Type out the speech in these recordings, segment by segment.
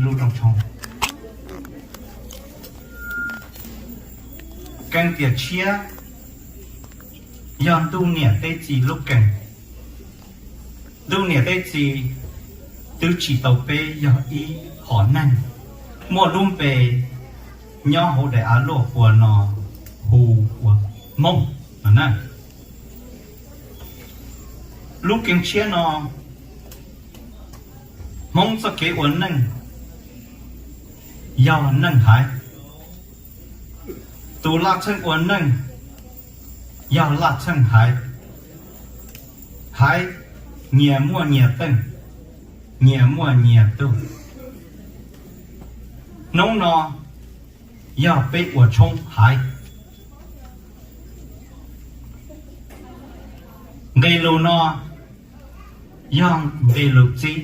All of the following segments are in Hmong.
lub rooj tshoob. Keeb tiam tshiab yog ntuj niam teb txiv lub keeg. Ntuj niam teb txiv twb tsim tau peb yog ib hom neeg muaj lub npe nyob hauv daim av luaj qhua no hu ua Hmoob no na. Lub keeg tshiab no, Hmoob txoj kev ua neej yog neej haiv. Tus laj txheej ua neej yog laj txheej haiv. Haiv nyias muaj nyias teej, nyias muaj nyias tug. Hnub no yog peb ua tshoob haiv. Nqe lus no yog nqe lus txib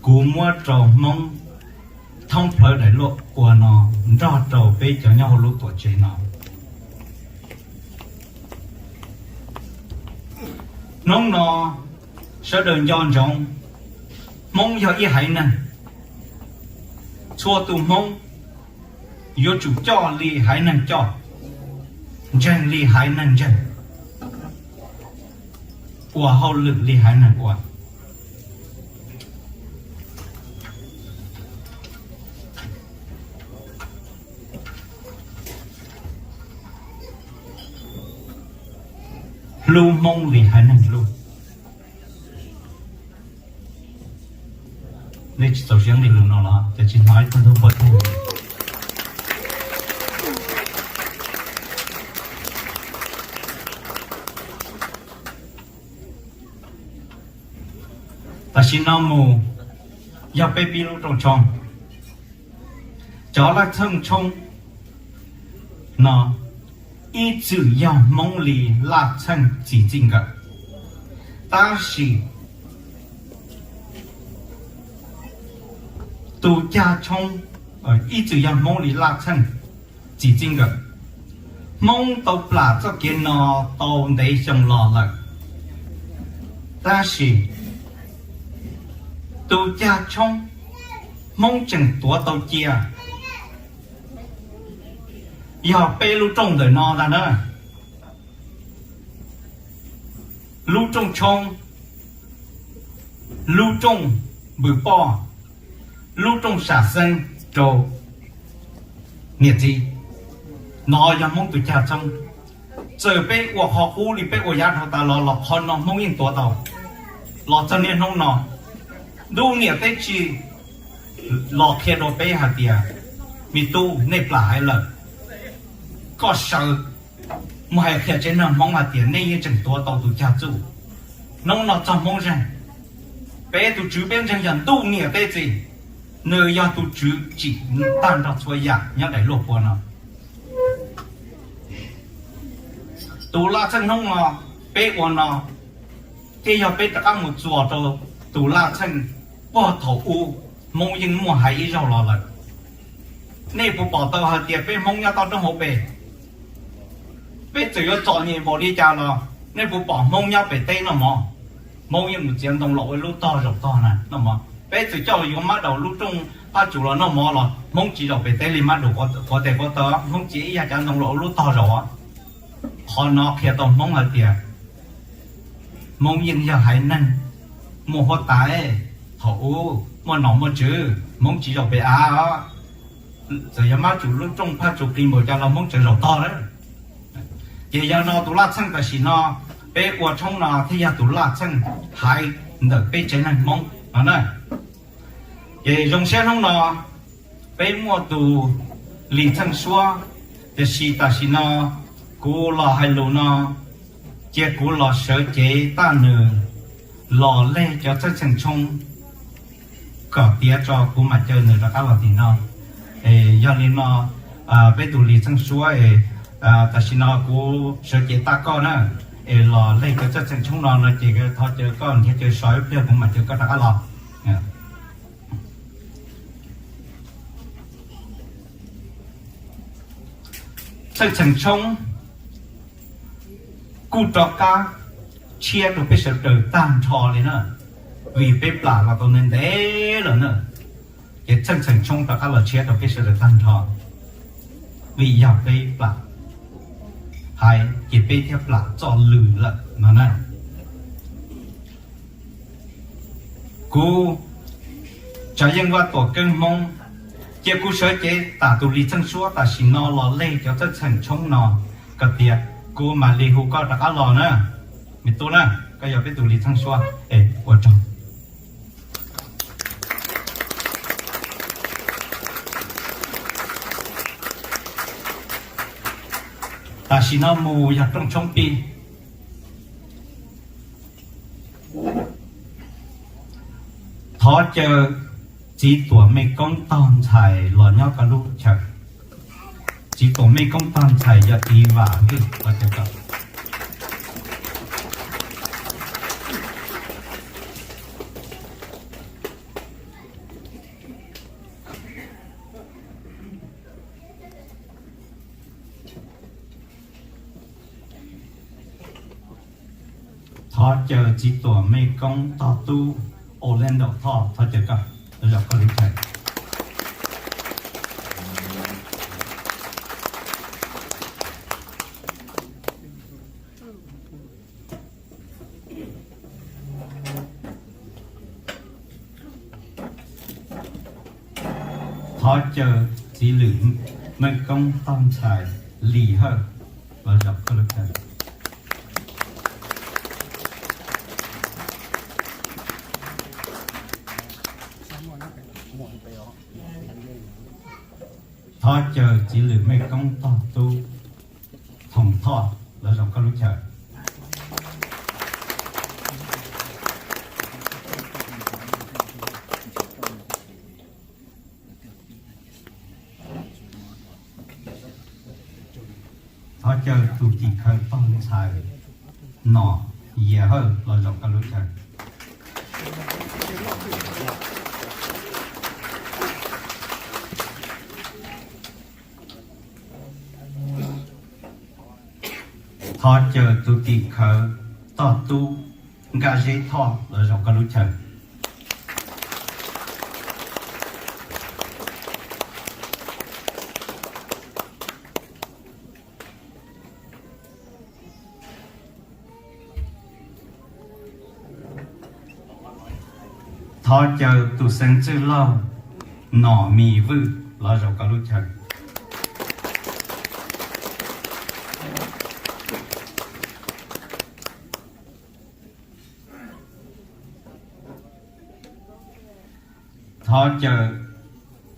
kuv muab rau Hmoob thoob plawv daim luaj qhua no nrog rau peb cov nyob hauv lub tuam tsev no. Hnub no sawv daws nco ntsoov, Hmoob yog ib haiv neeg. Txhua tus Hmoob yuav tsum coj li haiv neeg coj, ntseeg li haiv neeg ntseeg, ua hauj lwm li haiv neeg ua. Hlub Hmoob li haiv neeg hlub. Nej tsis txaus siab nqe lus no los? Ces tsis hnov ib tug ntug puag teg. Tam sim no mus yog peb pib lub rooj tshoob. Cov laj txheej tshoob no ib txwm yog Hmoob li laj txheej txi txij nkawm, tab sis tus cag tshoob ib txwm yog Hmoob li laj txheej txi txij nkawm. Hmoob tau plam txoj kev no tau ntev xyoo los lawm, tab sis tus cag tshoob Hmoob tseem tuav tau cia yog peb lub rooj ntawm no ntag na. Lub rooj tshoob, lub rooj npws poj, lub rooj sam xeeb rau niam txiv. No yog Hmoob tus cag tshoob. Txawm peb ua qhov qub li peb ua yav dhau tas los los qhov no Hmoob yeej tuav tau. Los txog niaj hnub no, ntuj niam teb tsi los qhia rau peb hais tias, me tub, nej plam haiv lawm, koj sawv mus hais qhia tsev neeg Hmoob hais tias nej yeej tseem tuav tau tus cag txuj. Hnub no txog Hmoob zeeg, peb tus tswv peb ntseeg yog ntuj niam teb txiv, nws yog tus tswv tsim tag nrho txhua yam nyob daim luaj pua no. Tus laj txheej hnub no peb ua no, thiaj yog peb rov qab mus txuas rau tus laj txheej puag thaum ub Hmoob yeej muaj haiv ib zaug los lawm. Nej puas pom tau hais tias peb Hmoob nyob toj roob hauv pes, peb txawm yuav txom nyem npaum li cas los nej puas pom Hmoob nyob pem teb noj mov? Hmoob yeej mus txiav ntoo los ua lub tog zaum tog na noj mov. Peb txawm coj los yuav mab daum lub rooj Phaj Tsum los noj mov los Hmoob tsis zaum pem teb li mab daum quav tes quav taw, Hmoob txiav ib yav cav ntoo los ua lub tog zaum. Qhov no qhia tau Hmoob hais tias Hmoob yeej yog haiv neeg muaj huab tais. Thaum ub muaj nom muaj tswv, Hmoob tsis zaum pem av os. Txawm yog mab tsum lub rooj Phaj Tsum qis npaum cas los Hmoob tseem zaum tog lawm. Ces yog no tus laj txheej tam sim no peb ua tshoob no thiaj yog tus laj txheej haiv ntawm peb tsev neeg Hmoob no na. Ces zoo siab hnub no peb muaj tus Lis Txheej Suab, tiam sis tam sim no kuv los hais lus no, cia kuv los sawv cev tag nws los leg cov txheej txheem tshoob kom tiav tso kuv mam caw nws rov qab los tim no. Yog li no, peb tus Lis Txheej Suab, tam sim no kuv sawv cev tag koj na, es los leg cov txheej txheem tshoob no no ces thov caw koj nrhiav caw so ib pliag kuv mam caw koj rov qab los. Txheej txheem tshoob kuj rov qab tshiab rau peb sawv daws tag nrho li na, vim peb plam los tau ntev ntev lawm na. Ces txheej txheem tshoob rov qab los tshiab rau peb sawv daws tag nrho, vim yog peb plam hais ces peb thiaj plam txoj lw lawm no na. Kuv Tsav Yeej Vaj Tuam Keeb Hmoob, cia kuv sawv cev tas tus lis txheej suab tam sim no los lej cov txheej txheem tshoob no kom tias kuv mam li hu koj rov qab los na. Me tub na, koj yog peb tus lis txheej suab es ua tsaug. Tam sim no mus yog rooj tshoob pib. Thov caw Txiv Tuam Mej Koob Tog Ntxhais los nyob koj lub chaw. Txiv Tuam Mej Koob Tog Ntxhais yog tiv vam hwj los caw koj. Thov caw Txiv Tuam Mej Koob Tog Tub Orlando Thoj, thov caw koj los zaum koj lub chaw. Thov caw Txiv Lwm Mej Koob Tog Ntxhais Lis Hawj los zaum koj lub chaw. Thov caw Txiv Lwm Mej Koob Tog Tub Thoom Thoj los zaum koj lub chaw. Thov caw tus tim khawv tog ntxhais Nom Yias Hawj los zaum koj lub chaw. Thov caw tus tim khawv tog tub Nkaj Zeb Thoj los zaum koj lub chaw. Thov caw tus xeev txwj laug Nom Mis Vwj los zaum koj lub chaw. Thov caw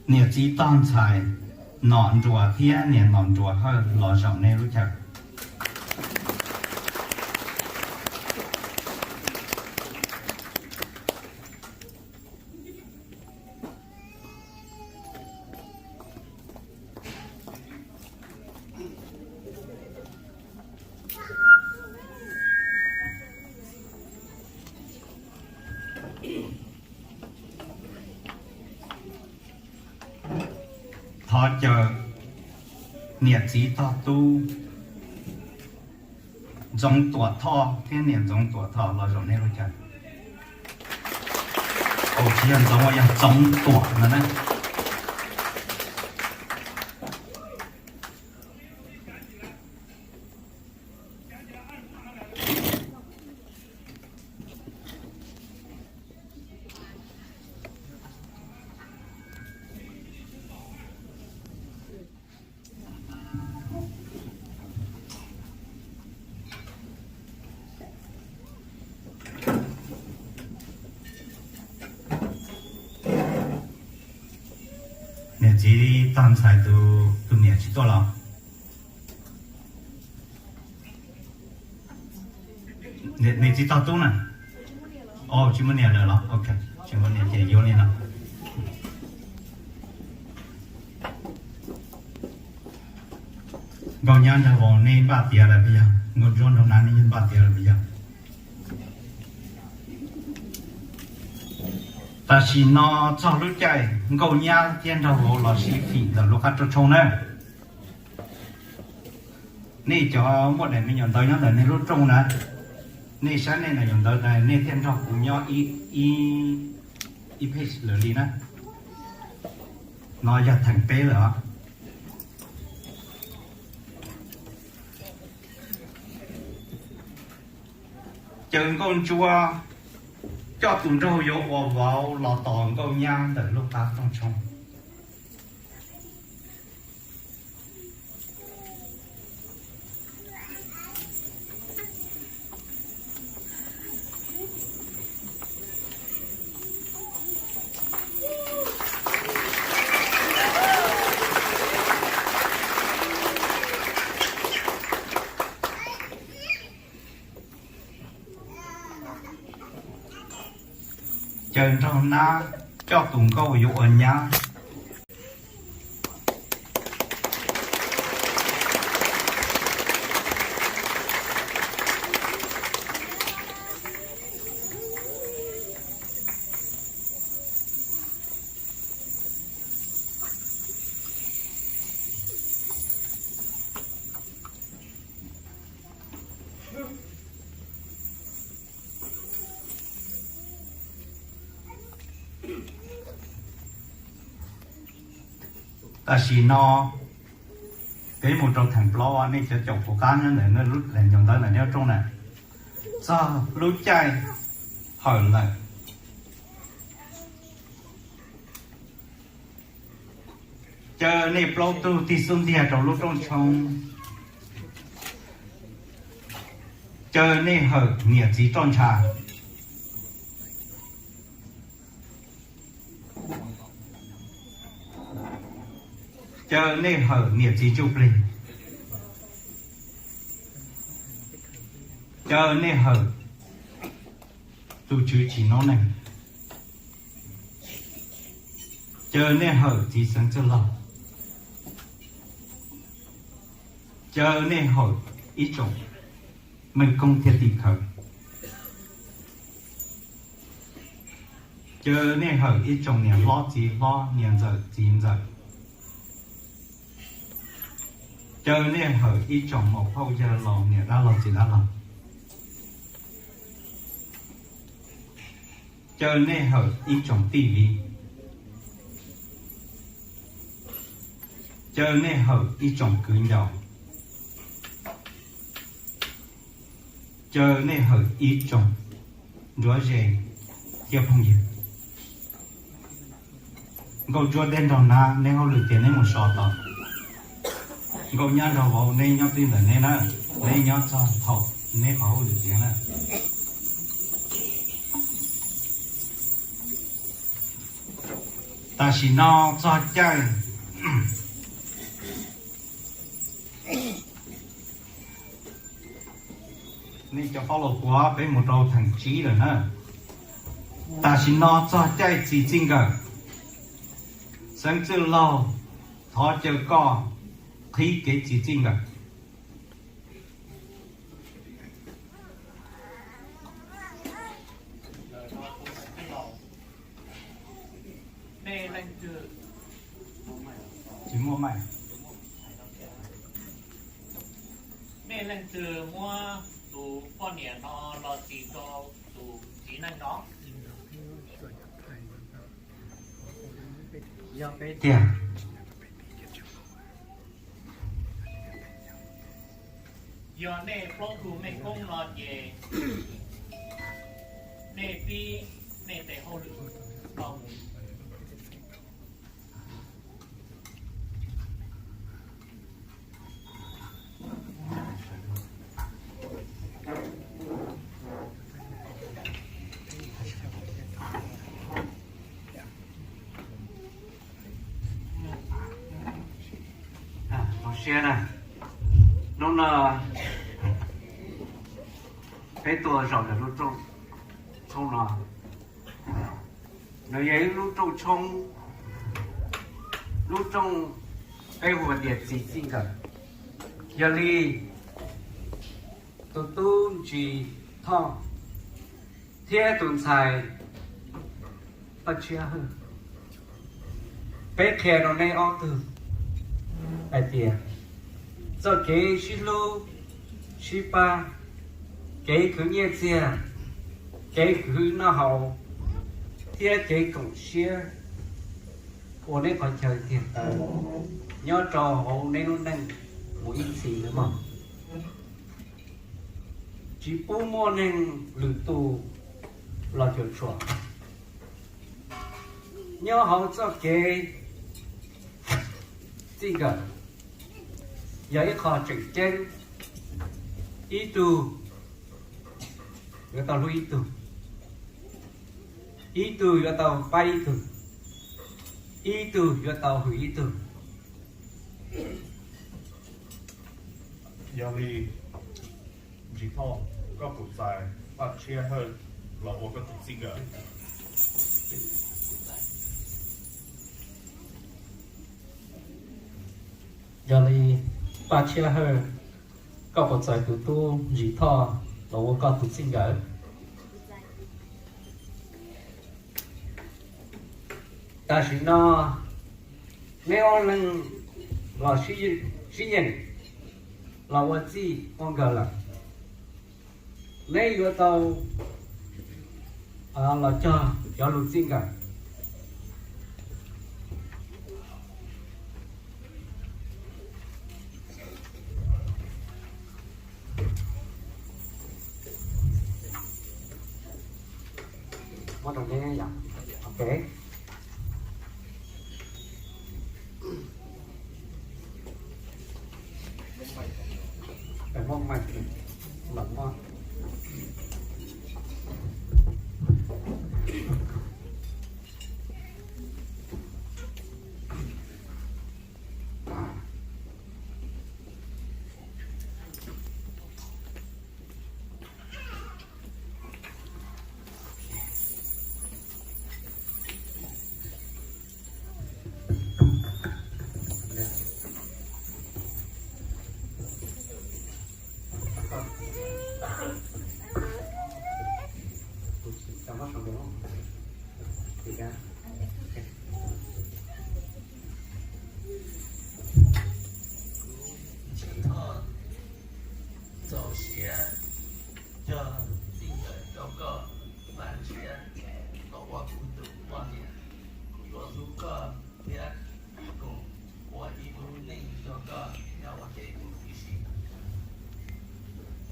niam txiv tog ntxhais Nom Nruas thiab niam Nom Nruas Hawj los zaum nej lub chaw. Thov caw niam txiv tog tub Ntxoov Tuam Thoj thiab niam Ntxoov Tuam Thoj los zaum nej lub chaw. Tsis yog Ntxoov, yog Ntxoov Tuam no na. Niam txiv tog ntxhais tus niam tsis tuaj los? Niam txiv tog tub na. Tsis muaj niam lawm los? Ok, tsis muaj niam ces yuav li no. Nkauj Nyab nrog vauv nej npaj tiav lawm puas yog? Nkauj Ntsuab nrog Nav nej npaj tiav lawm puas yog? Tam sim no txog lub caij Nkauj Nyab thiab nraug vauv los sib fim ntawm lub qab rooj tshoob na. Nej cov muaj daim me nyuam ntawv nyob ntawm nej lub rooj na, nej saib nej daim me nyuam ntawv na, nej thiaj nrog kuv nyob ib page lawm li na. No yog theem peb lawm os. Caw nkauj ntsuab coj tus nraug yuav ua vauv los tos nkauj nyab ntawm lub qab rooj tshoob. Caw nraug nab coj tus nkauj yuav ua nyab. Tam sim no peb mus rau theem plaub, nej cov caum kuv qab nyob ntawm nej lub lam ncaws ntawv ntawm nej rooj na. Txog lub caij hawm lawm, caw nej plaub tug tig xub ntiag rau lub rooj tshoob. Caw nej hawm niam txiv roj ntsha. Caw nej hawm niam txiv ntsuj plig. Caw nej hawm tus tswv tsim noob neej. Caw nej hawm txiv xeev txwj laug. Caw nej hawm ib tsoom meej koob thiab tim khawv. Caw nej hawm ib tsoom niam hlob txiv hlob niam ntxawm txiv ntxawm. Caw nej hawm ib tsoom maum phauj yawg laus niam dab laug txiv dab laug. Caw nej hawm ib tsoom tij viv. Caw nej hawm ib tsoom kwv ncaus. Caw nej hawm ib tsoom nruab ze thiab phooj ywg. Nkauj ntsuab dej nraug nab, neb hauj lwm tiav neb mus so tau. Nkauj nyab nraug vauv, neb nyob twj ntawm neb na, neb nyob txog thaum neb qhov hauj lwm tiav na. Tam sim no txog caij, nej cov pab los kuav peb mus rau theem tsib lawm na. Tam sim no txog caij txiv txij nkawm. Xeev txwj laug, thov caw koj qhib kev txiv txij nkawm. Nej leej twg, tsis muaj mai, nej leej twg muab tus poj niam no los txis rau tus txiv neej no? Yog peb tiag. Yog nej plaub tug meej koob no ces nej pib nej tes hauj lwm tau mus. Hauv siab na, hnub no peb tuaj zaum ntawm lub rooj tshoob no. Nws yog ib lub rooj tshoob, lub rooj peb hu tias txiv txij nkawm. Yog li tus tub Ntsis Thoj thiab tus ntxhais Paj Tshiab Hawj, peb qhia rau neb ob tug hais tias txoj kev sib hlub sib pab, kev khwv nyiaj txiag, kev khwv noj haus thiab kev koom siab ua neb qhov chaw tiag, nyob rau hauv neb lub neej mus ib txhis nawb mog. Tsis pub muaj neeg lwm tus los cuam tshuam. Nyob hauv txoj kev txij nkawm yog ib qho tseem ceeb. Ib tug yuav tau hlub ib tug, ib tug yuav tau pab ib tug, ib tug yuav tau hwm ib tug. Yog li, Ntsis Thoj, koj puas txais Paj Tshiab Hawj los ua koj tus txij nkawm? Yog li, Paj Tshiab Hawj, koj puas txais tus tub Ntsis Thoj los ua koj tus txij nkawm? Tam sim no neb ob leeg los sib yeem los ua txij ua nkawm lawm. Neb yuav tau los cog cov lus txij nkawm. Muab rau neb yom. Ok. Muab mic los muab. Txaus siab cog txij nkawm rau koj, Paj Tshiab, los ua kuv tus poj niam. Kuv yuav hlub koj thiab koom ua ib lub neej nrog koj nyob ua ke mus ib sim.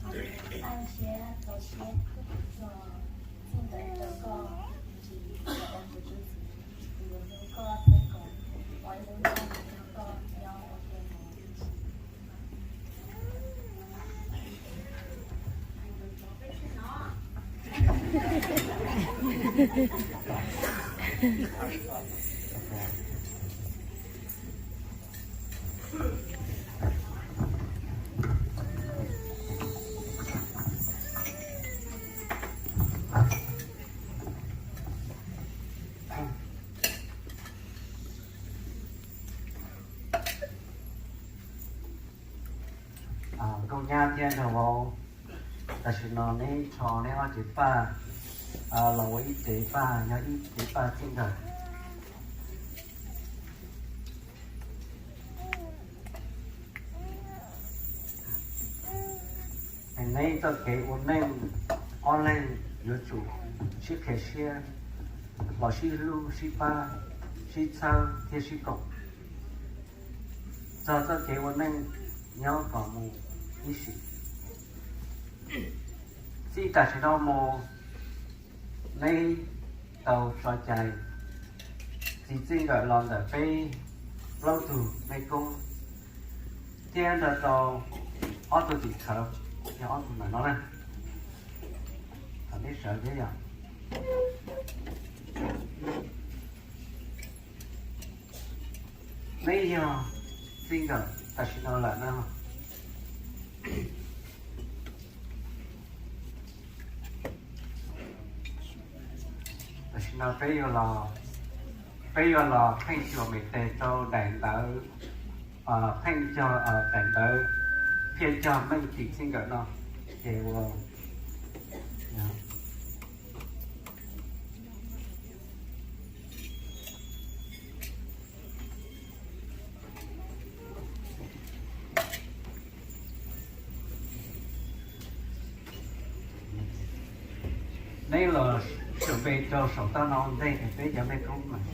Paj Tshiab, txaus siab cog txij nkawm rau koj, Ntsis, los ua kuv tus txiv. Kuv yuav hlub koj thiab koom ua ib lub neej nrog koj nyob ua ke mus ib sim. Koj nyab thiab nraug vauv, tam sim no neb rho neb ob cev paj los ua ib cev paj, yog ib cev paj txij nkawm. Neb txoj kev ua neej, ob leeg yuav tsum sib qhia siab, los sib hlub sib pab, sib txhawb thiab sib koom, txog txoj kev ua neej nyob kom mus ib sim. Txij tam sim no mus, neb tau tso cai txiv txij nkawm los ntawm peb plaub tug mej koob thiab nrog rau ob tug tim khawv, yog ob tug ntawm no na, kom neb sawv thiab yom. Neb yog txij nkawm tam sim no lawm na. Tam sim no peb yuav los, peb yuav los pheej xyuas me tes rau daim ntawv, pheej cog daim ntawv phiaj cog meej tim txij nkawm no, ces ua Neb los sawv npe rau saum toj no ntej es peb cov mej koob mas.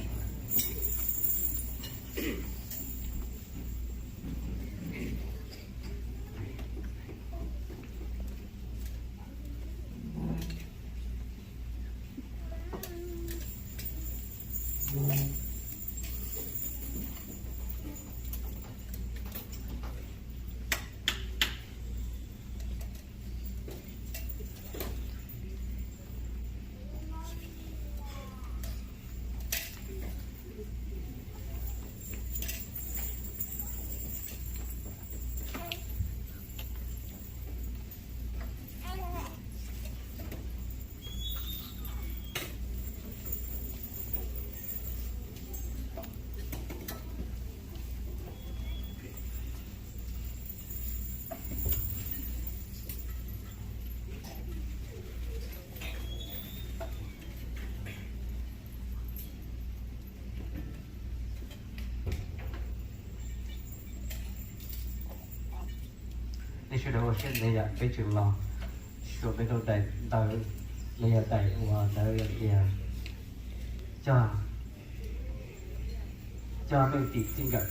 Nej sawv daws ua siab ntev yom, peb tseem los xyuas peb rau daim ntawv, los yog daim uas ntawv hais tias cog, cog meej tim txij nkawm.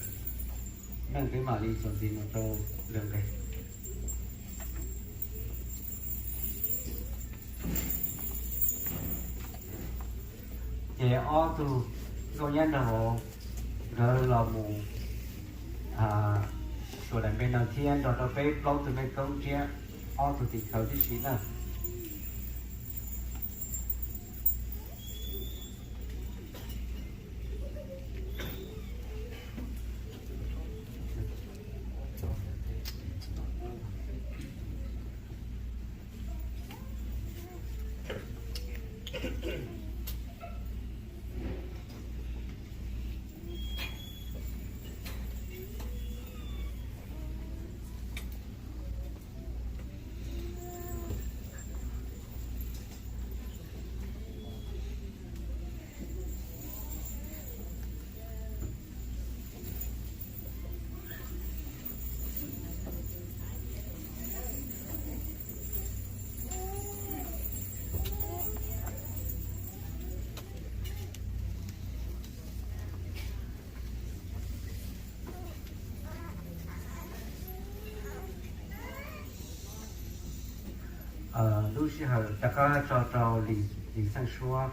Meej peb mam li txuas ntxiv mus rau lwm nqe. Ces ob tug nkauj nyab nraug vauv nkawd los mus xyuas daim npe no thiab nrog rau peb plaub tug mej koob nrhiav ob tug tim khawv tib si na. Lub sij hawm rov qab tso rau Lis Xeej Suab.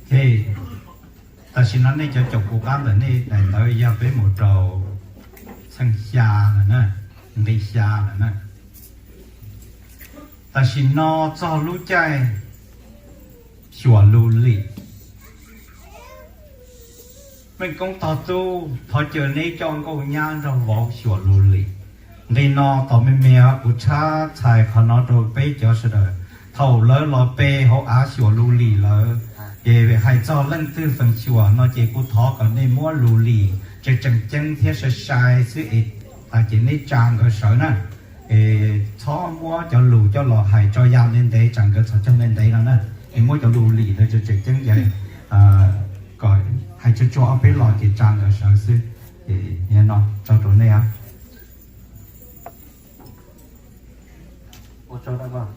Ces tam sim no nej cov caum kuv qab ntawm nej daim ntawv yog peb mus rau tshooj xya lawm na, nqe xya lawm na. Tam sim no txog lub caij xyuas lug lim. Mej koob tog tub, thov caw neb coj nkauj nyab nraug vauv xyuas lug lim. Nqe no tos me me kuv tshab txhais qhov no rau peb cov sawv daws. Thaum lawv los pe hauv av xyuas lug lim lawm, ces hais txog leej twg feem xyuam no ces kuv thov kom nej muab lug lim tseem tseem ceeb thiab sai sai xwb es tas ces neb tsa nkawd sawv na. Es txhob muab cov lus coj los hais tso ya ntev ntev tsam nkawd txhos caug ntev ntev no na. Es muab cov lus lim ntawd tseem tseem ceeb ces kom hais tsuag tsuag ob peb los ces tsa nkawd sawv xwb. Ces no tso rau nej. Ua tsaug ntau,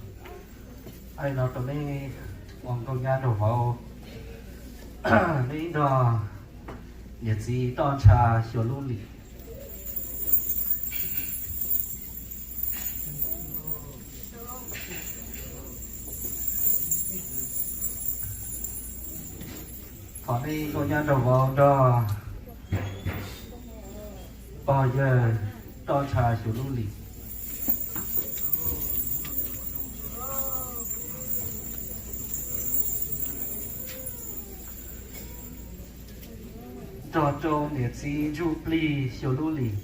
no rau nej ua nkauj nyab nraug vauv, nej nrog niam txiv toj ntsha xyuas lub lim. Thaum nej nkauj nyab nraug vauv nrog pog yawg toj ntsha xyuas lub lim, nrog rau niam txiv ntsuj plig xyuas lub lim.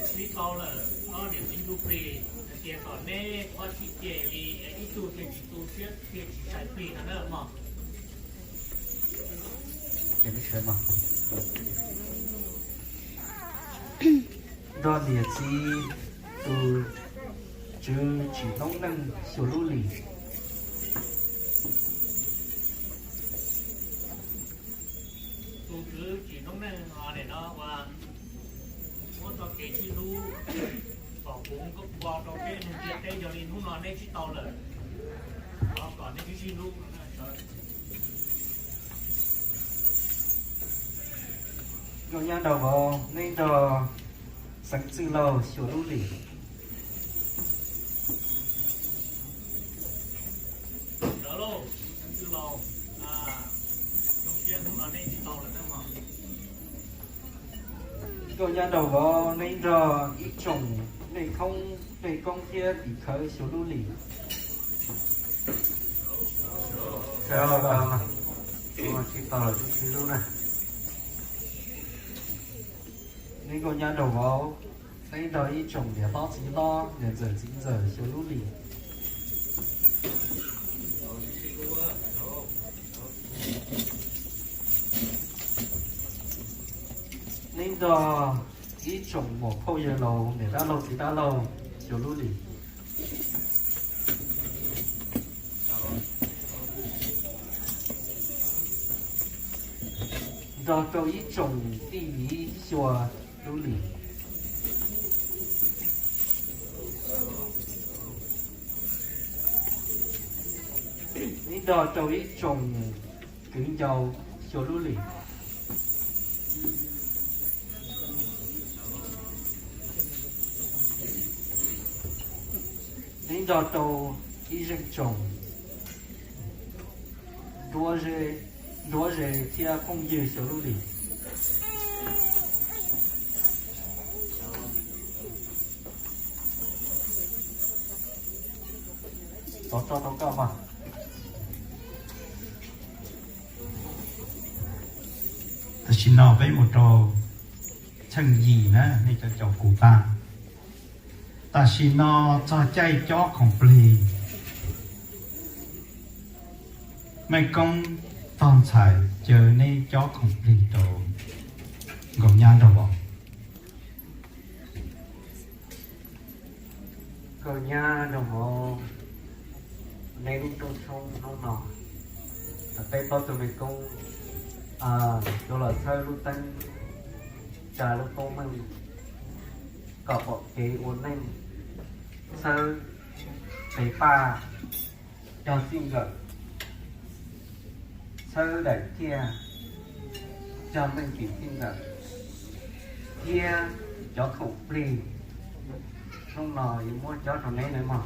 Tsis tau lawm, niam txiv ntsuj plig, hais tias kom neb qhov tsis ces li ib tug thiaj tsis tu siab thiaj tsis sai plig no na mog. Nrog niam txiv tus tswv tsim noob neej xyuas lub lim. Tus tswv tsim noob neej no ua muab txoj kev sib hlub kom puv npo rau peb neeg ntiaj teb, yog li hnub no neb sib tau lawm, thov kom neb sib sib hlub. Nkauj nyab nraug vauv, neb nrog Xeev Txwj Lauj xyuas lub lim. Nkauj nyab nraug vauv, neb nrog ib tsoom mej khoob, mej koob thiab tim khawv xyuas lub lim. Sib tau lawm tus tswv lub na. Neb nkauj nyab nraug vauv, neb nrog ib tsoom niam hlob txiv hlob, niam ntxawm txiv ntxawm xyuas lub lim. Neb nrog ib tsoom muam phauj yawg laus, niam dab laug txiv dab laug xyuas lub lim. Nrog rau ib tsoom tij miv xyuas lub lim. Neb nrog rau ib tsoom kwv ncaus xyuas lub lim. Neb nrog rau ib zeej tsoom nruab ze thiab phooj ywg xyuas lub lim. Tov tso tau koj mas. Tam sim no peb mus rau tsheej yim na, nej cov caum kuv tag. Tam sim no txog caij cob khoom plig. Mej Koob tog ntxhais caw neb cob khoom plig rau Nkauj Nyab nraug vauv. Nkauj Nyab nraug vauv, neb lub rooj tshoob hnub no, peb plaub tug Mej Koob yuav los txhawb lub teeb, tsa lub koob meej kom pom kev ua neej, txhawb pes paj cog txij nkawm, txhawb daim ciaj cog meej tim txij nkawm, thiab cov khoom plig hnub no yuav muab cob rau neb nawb mog.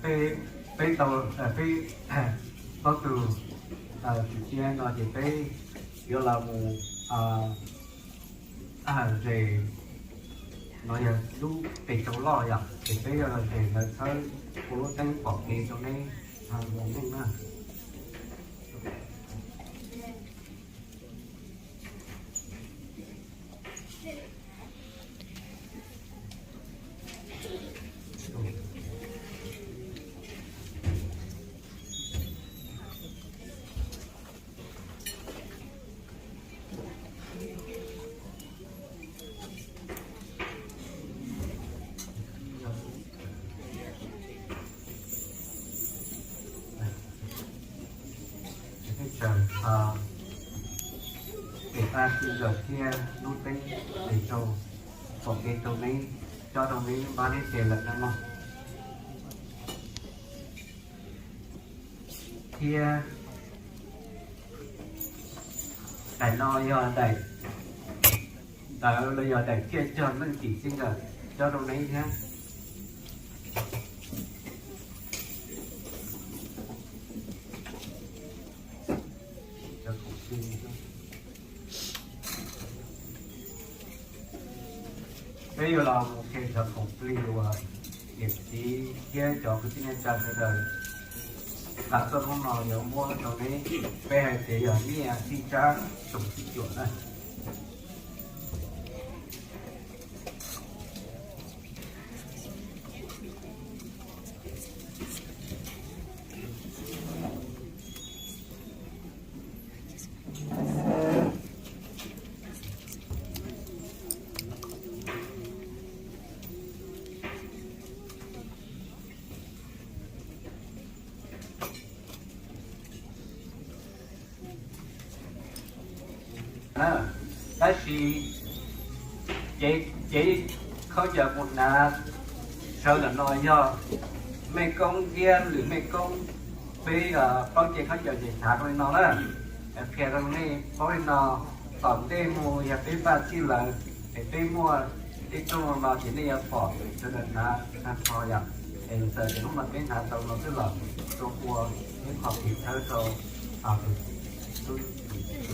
Peb, peb tau, peb plaub tug txiv tsev no ces peb yuav los mus zes, no yog lub pes tsau loj yom, ces peb yuav los zes ntawd txhawb ua lub teeb pom kev rau neb mus neej na. Teb chaws pes paj txij nkawm thiab lub teeb pes tsau pom kev rau neb, cob rau neb npab neb tes lawm nawb mog. Thiab daim no yog daim ntawv los yog daim ciaj cog meej tim txij nkawm cob rau neb thiab. Peb yuav los mus qhia cov khoom plig uas niam txiv thiab cov kwv tij neej tsa sawv daws tham txog hnub no yuav muab rau neb, peb hais tias yog nyiaj txhij tsab tsoom sib cuam na. Tab sis cev khaub ncaws mus hnav sawv ntawm no yog mej koob thiab lwm mej koob, peb paub cev khaub ncaws ces hnav zoo li no na. Qhia rau nej paub li no, tom ntej mus yog peb paj txij lawm es peb muaj tej rooj no ces nej yuav pom sawv daws hnav tag nrho yom. Es txawm tias hnub no peb hnav tau no xwb los tsuas ua ib qho kev txhawb rau tus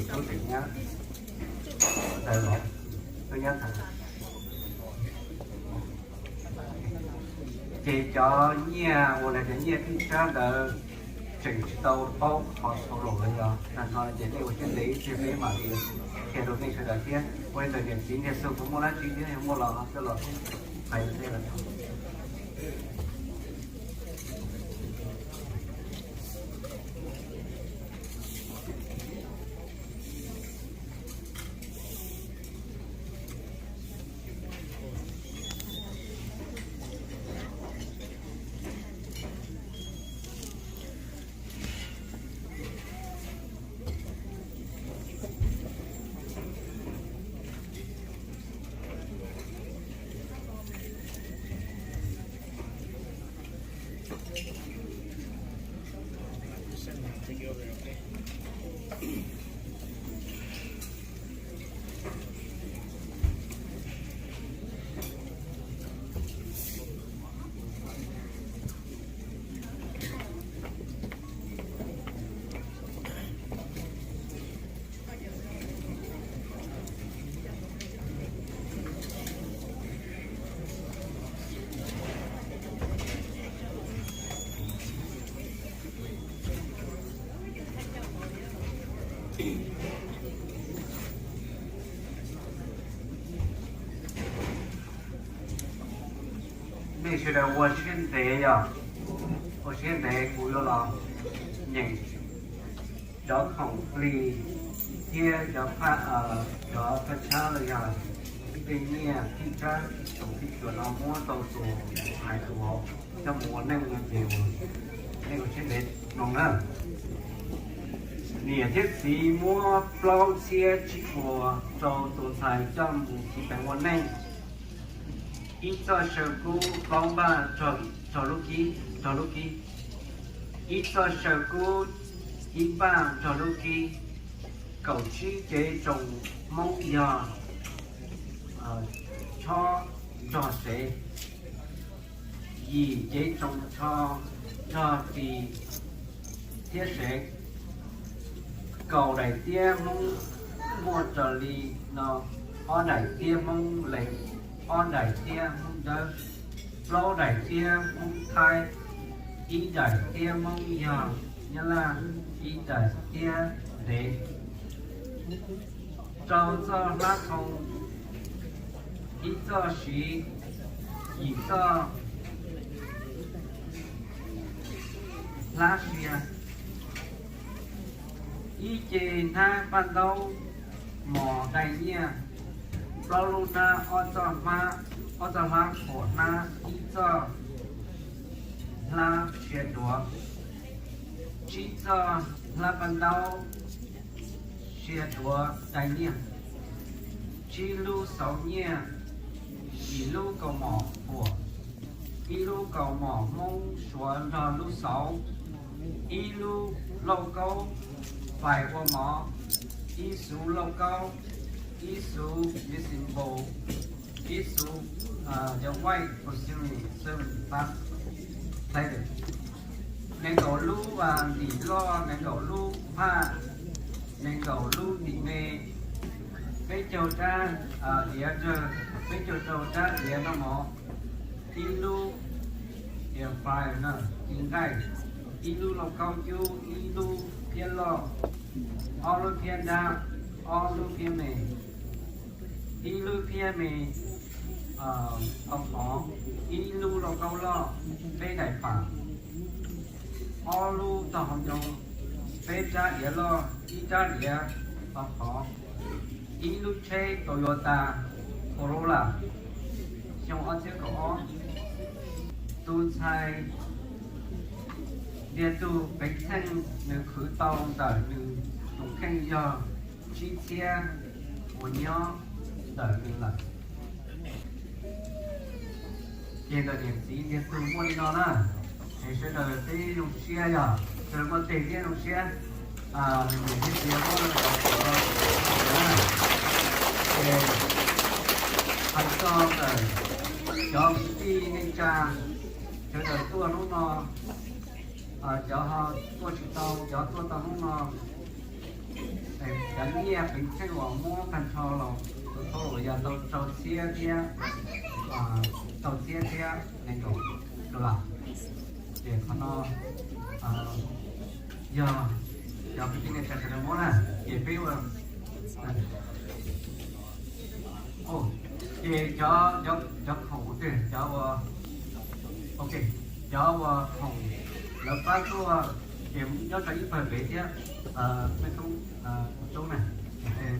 tub tseem nyab ntawd los tub nyab ntawd. Ces cov nyiaj uas lawv cov nyiaj phij tsab ntawd tseem tsis tau paub qhov txhua lawm los yog tag nrho ces nej ua siab ntev ib pliag peb mam li qhia rau nej sawv daws thiab. Ua li ntawd niam txiv Ntiag Xu puas muaj dab tsi thiab, yog muaj los coj los hais rau nej. Nej sawv daws ua siab ntev yog, ua siab ntev kuv yuav los nyeem cov khoom plig thiab cov phaj, cov phaj tshab los yog tej nyiaj phij tsab tsoom phij txuas no muab rau tus ntxhais tus vauv coj mus ua neej no ces nej ua siab ntev mloog na. Niam thiab txiv muab plaub txhiab tsib puas rau tus ntxhais coj mus tiv peev ua neej. Ib txoj saw kub plaub npaj rau lub kib, rau lub kib. Ib txoj saw kub ib npaj rau lub kib. Kaum tsib cev tsoos Hmoob yog tshob nrog sev, yim cev tsoos tsho nrog ris thiab sev. Kaum daim tiab Hmoob muaj raws li no: ob daim tiab Hmoob Lees, ob daim tiab Hmoob Dawb, plaub daim tiab Hmoob Thaib, ib daim tiab Hmoob yog Nyab Laj, ib daim tiab ntev. Rau txoj hlab thoo, ib txoj siv, yim txoj hlab sia, ib ce hnab paj ntaub mos dai nyiaj, plaub lub hnab, ob txoj hlab khuam hnab, ib txoj hlab sia duav, tsib txoj hlab paj ntaub sia duav dai nyiaj, tsib lub xauv nyiaj, yim lub kaus mom khuam, ib lub kaus mom Hmoob Suav nrog lub xauv, ib lub lauj kaub fais ua mov, ib xuv lauj kaub, ib xuv medicine ball, ib xuv cov white Brazilian seven, nees nkaum lub ntim loj, nees nkaum lub phaj, nees nkaum lub ntim me, peb caug rab diav rawg, peb caug rau rab diav noj mov, ib lub diav fais, ci nqaij, ib lub lauj kaub cub, ib lub phiab loj, ob lub phiab nrab, ob lub phiab me, ib lub phiab me tau qhov, ib lub lauj kaub loj, peb daim pam, ob lub tog hauv ncoo, peb rab diav loj, ib rab diav tau qhov, ib lub tsheb Toyota Corolla xyoo ob txhiab kaum ob. Tus ntxhais Ntiag Tug Peev Xeej nws khwv tau ntawm nws tus kheej yog tsib txhiab nyob ntawm nws lawm. Ces ntawm niam txiv ntiag tug muaj li no na, es sawv daws peb zoo siab yog sawv daws muaj teg thiab zoo siab, niam thiab txiv muab los, ces hais txog ntawm cov kwv tij neej tsa sawv daws tuaj hnub no, cov tuaj tsis tau, cov tuaj tau hnub no, cov nyiaj qhwv tsheej uas muab tag nrho los tus thauj los yog tau rau txhiab thiab, rau txhiab thiab nees nkaum dollar. Ces qhov no yog cov kwv tij neej tsa sawv daws muab na, ces peb ua, ces cov, cov khoom twg, cov uas, ok, cov uas khoom lawv pab tuaj ces nyob rau ib pawg pem thiab, mej tub, tub na,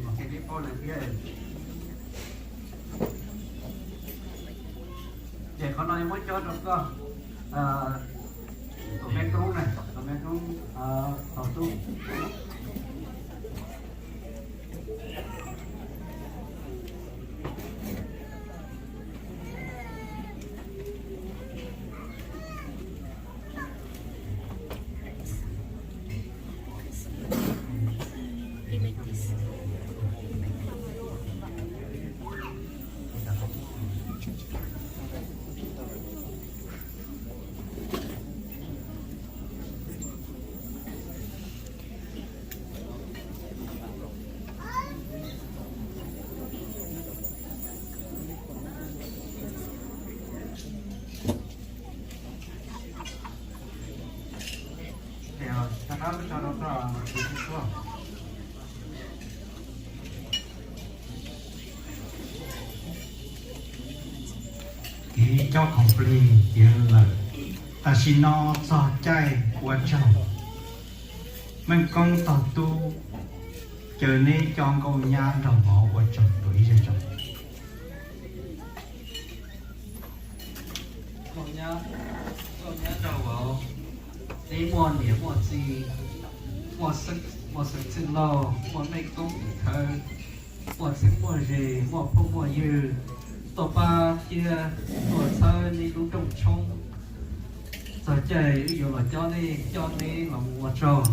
ok, peb paub lawm thiab. Ces qhov no muab cob rau koj, tus me tub na, tus me tub thaum tub. Ib cob khoom plig tiav lawm, tam sim no txog caij ua tsaug. Meej Koob tog tub, caw neb coj nkauj nyab nrog mov ua tsaug rau ib zej zog. Nkauj nyab, nkauj nyab nraug vauv, neb muaj niam muaj txiv, muaj xeeb txwj laug, muaj mej koob tus khawv, muaj txheeb muaj ze, muaj phooj muaj ywg tuaj pab thiab tuaj txhawb neb lub rooj tshoob. Txog caij wb yuav los cob neb, coj neb los mus ua tsaug.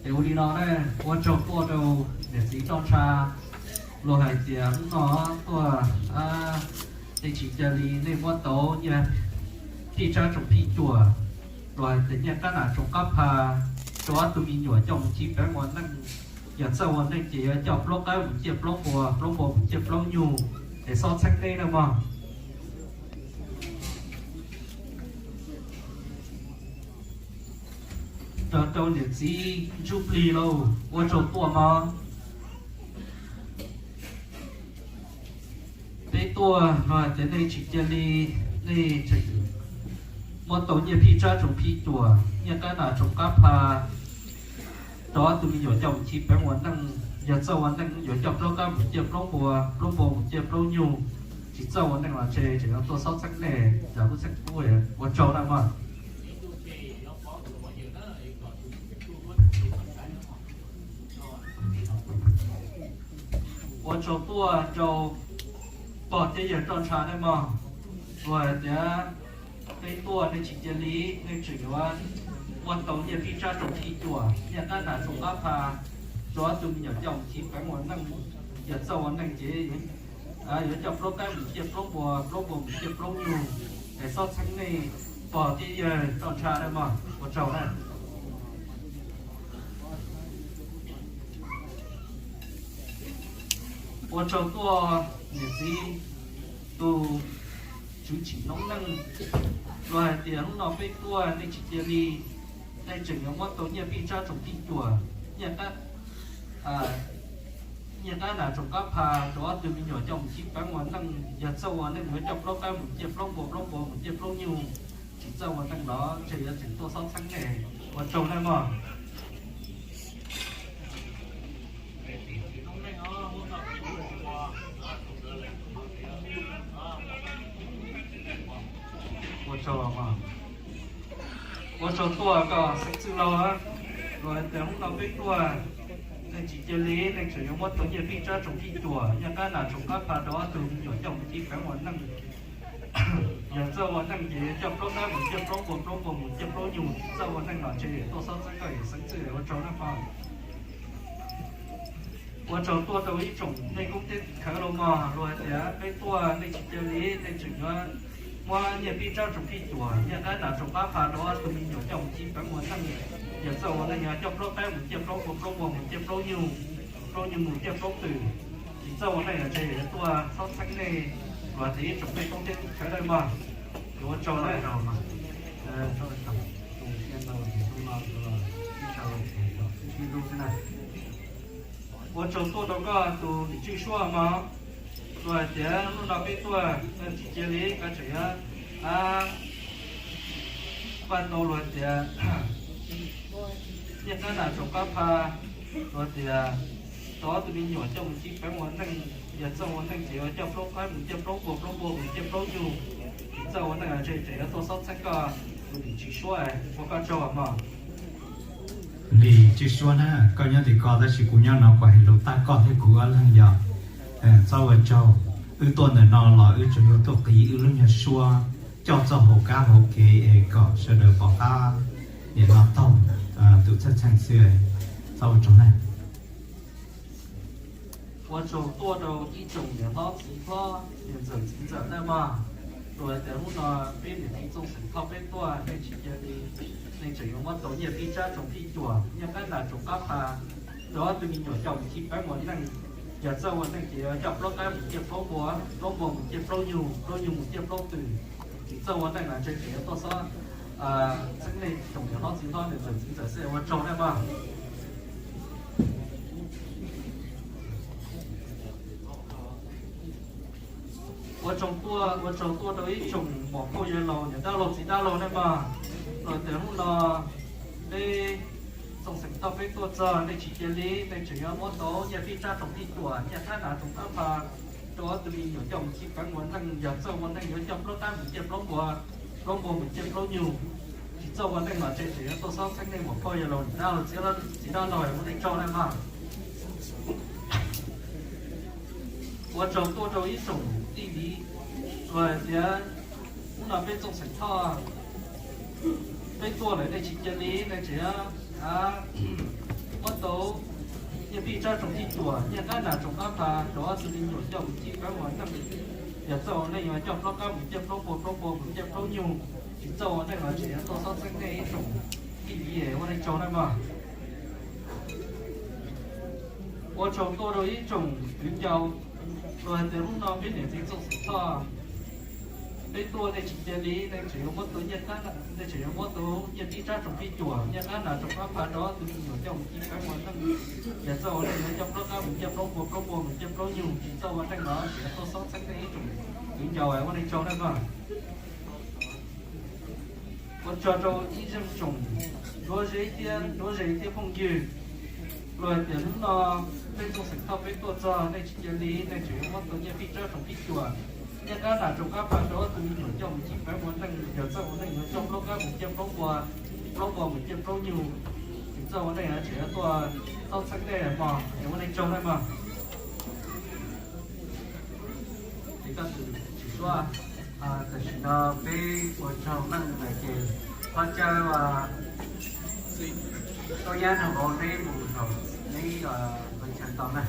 Es ua li no na, ua tsaug tuaj rau niam txiv roj ntsha, luag hais tias hnub no tuaj, nej tsis cia li nej muab tau nyiaj phij tsab tsoom phij cuam, luag hais tias nyiaj qab nas tsoom qab pha, rau ob tug me nyuam coj mus ci peev ua neej, yog txawj ua neej ces yuav coj plaub qab mus ciaj plaub npua, plaub npua mus ciaj plaub nyuj, es xob txheeb neb na mog. Rau rau niam txiv ntsuj plig lauj, ua tsaug tuaj mog. Peb tuaj no hais tias nej tsis cia li, nej tseem muab tau nyiaj phij tsab tsoom phij cuam, nyiaj qab nas tsoom qab pha, rau ob tug me nyuam coj mus ci peev ua neej, yog txawj ua neej yuav coj plaub qab mus ciaj plaub npua, plaub npua mus ciaj plaub nyuj, tsis txawj ua neej los tseg, tseem yuav tuaj xob txheeb nej, yog lub txheeb kub, ua tsaug na mog. Ua tsaug tuaj rau pog thiab yawg roj ntsha nej mog. Luag hais tias peb tuaj nej tsis cia li, nej tseem yuav muab tau nyiaj phij tsab tsoom phij cuam, nyiaj qab nas tsoom qab pha, rau ob tug me nyuam coj mus ci peev ua neej, yog txawj ua neej ces yuav coj plaub qab mus ciaj plaub npua, plaub npua mus ciaj plaub nyuj, es xob txheeb nej pog thiab yawg roj ntsha nej mog, ua tsaug na. Ua tsaug tuaj niam txiv tus tswv tsim noob neej, luag hais tias hnub no peb tuaj nej tsis cia li, nej tseem yuav muab tau nyiaj phij tsab tsoom phij cuam, nyiaj qab, nyiaj qab nas tsoom qab pha, rau ob tug me nyuam coj mus ci peev ua neej, yog txawj ua neej yuav coj plaub qab mus ciaj plaub npua, plaub npua mus ciaj plaub nyuj, tsis txawj ua neej los tseg, yuav tseem tuaj xob txheeb nej, ua tsaug nej mog. Ua tsaug, ua tsaug tuaj koj xeeb txwj laug, luag hais tias hnub no peb tuaj Neeg tsis cia li, neeg tseem yuav muab tau nyiaj fij tsab tsoom fij cuam, nyiaj qab nas tsoom qab pha rau ob tug me nyuam coj mus cev peev ua neej. Yog txawj ua neej ces coj plaub qab mus ciaj plaub npua, plaub npua mus ciaj plaub nyuj. Txawj ua neej los ntshe tuaj xob txheeb koj yawm xeeb txwj ua tsaug na mog. Ua tsaug tuaj rau ib tsoom nej koob teb khawv los mog, luag hais tias peb tuaj nej tsis cia li, nej tseem yuav muab nyiaj fij tsab tsoom fij cuam, nyiaj qab nas tsoom qab pha rau ob tug me nyuam coj mus cev peev ua neej. Yog txawj ua neej yog coj plaub qab mus ciaj plaub npua, plaub npua mus ciaj plaub nyuj, plaub nyuj mus ciaj plaub twm. Tsis txawj ua neej los ntshe yuav tuaj xob txheeb nej, luag hais tias ib tsoom nej koob teb khawv dawb mog. Yuav ua tsaug na. Ua tsaug tuaj rau koj tus niam tswj suab mog. Luag hais tias lub no peb tuaj tsis cia li, koj tseem yuav paj tau luag hais tias nyiaj qab nas tsoom qab pha, luag hais tias tau ob tug me nyuam coj mus cev peev ua neej. Yog txawj ua neej ces yuav coj plaub qab mus ciaj plaub npua, plaub npua mus ciaj plaub nyuj. Tsis txawj ua neej ntshe tseem yuav tuaj xob txheeb koj tus niam tswj suab, ua koj tsaug mog. Niam tswj suab na, koj nyob tim koj tab sis kuv nyob no kuv hais lus tag koj thiab kuv ob leeg yog. Txhob ua tsaug, wb tuaj ntawm no los wb tsuas yog tuaj qiv wb lub nyuag suab coj txoj hauv kab hauv kev es kom sawv daws pom qab nim no taug tus txheej txheem xwb. Txhob ua tsaug na. Ua tsaug tuaj rau ib tsoom niam hlob txiv hlob niam ntxawm txiv ntxawm na mog. Luag hais tias hnub no peb niam txiv Txooj Xeem Thoj peb tuaj, nej tsis cia li, nej tseem yuav muab tau nyiaj fij tsab tsoom fij cuam, nyiaj qab nas tsoom qab pha rau ob tug me nyuam coj mus cev peev ua neej. Yog txawj ua neej ces yuav coj plaub qab mus ciaj plaub npua, plaub npua mus ciaj plaub nyuj, plaub nyuj mus ciaj plaub twm. Tsis txawj ua neej los ntshe tseem yuav tuaj xob txheeb nej tsoom niam hlob txiv hlob niam ntxawm txiv ntxawm xwb, ua tsaug na mog. Ua tsaug tuaj, ua tsaug tuaj rau ib tsoom muam phauj yawg laus niam dab laug txiv dab laug na mog. Luag tias hnub no peb Txooj Xeem Thoj peb tuaj txog, nej tsis cia li, nej tseem yuav muab tau nyiaj fij tsab tsoom fij cuam, nyiaj qab nas tsoom qab pha rau ob tug me nyuam coj mus cev peev ua neej. Yog txawj ua neej yuav coj plaub qab mus ciaj plaub npua, plaub npua mus ciaj plaub nyuj. Tsis txawj ua neej los ntshe tseem yuav tuaj xob txheeb nej muam phauj yawg laus niam dab laug txiv dab laug, ua nej tsaug na mog. Ua tsaug tuaj rau ib tsoom tij liv, luag hais tias hnub no peb Txooj Xeem Thoj peb tuaj lawm, nej tsis cia li, nej tseem muab tau nyiaj fij tsab tsoom fij cuam, nyiaj qab nas tsoom qab pha rau ob tug me nyuam coj mus cev peev ua neej. Yog txawj ua neej yuav coj plaub qab mus ciaj plaub npua, plaub npua mus ciaj plaub nyuj. Tsis txawj ua neej los tseem yuav tuaj xob txheeb nej ib tsoom tij liv, ua nej tsaug na mog. Ua tsaug tuaj rau ib tsoom kwv ncaus, luag hais tias hnub no peb niam txiv Txooj Xeem Thoj peb tuaj, nej tsis cia li, nej tseem yuav muab tau nyiaj qab, nej tseem yuav muab tau nyiaj fij tsab tsoom fij cuam, nyiaj qab nas tsoom qab pha rau ob tug me nyuam coj mus cev peev ua neej. Yog txawj ua neej yuav coj plaub qab mus ciaj plaub npua, plaub npua mus ciaj plaub nyuj. Tsis txawj ua neej los tseem yuav tuaj xob txheeb nej ib tsoom kwv ncaus, ua nej tsaug na mog. Ua tsaug rau ib zeej tsoom duab zeb thiab duab ze thiab phooj ywg, luag hais tias hnub no peb Txooj Xeem Thoj peb tuaj txog, nej tsis cia li, nej tseem yuav muab tau nyiaj fij tsab tsoom fij cuam, nyiaj qab nas tsoom qab pha rau ob tug me nyuam coj mus cev peev ua neej. Yog txawj ua neej yuav coj plaub qab mus ciaj plaub npua, plaub npua mus ciaj plaub nyuj. Tsis txawj ua neej tseem yuav tuaj xob txheeb nej mog, es ua nej tsaug na mog. Ces koj tus tsis suab, tam sim no peb ua tsaug neej lawm ces thov caw Tub Nyab nrog vauv neb mus saum neb qhov chaw tau na.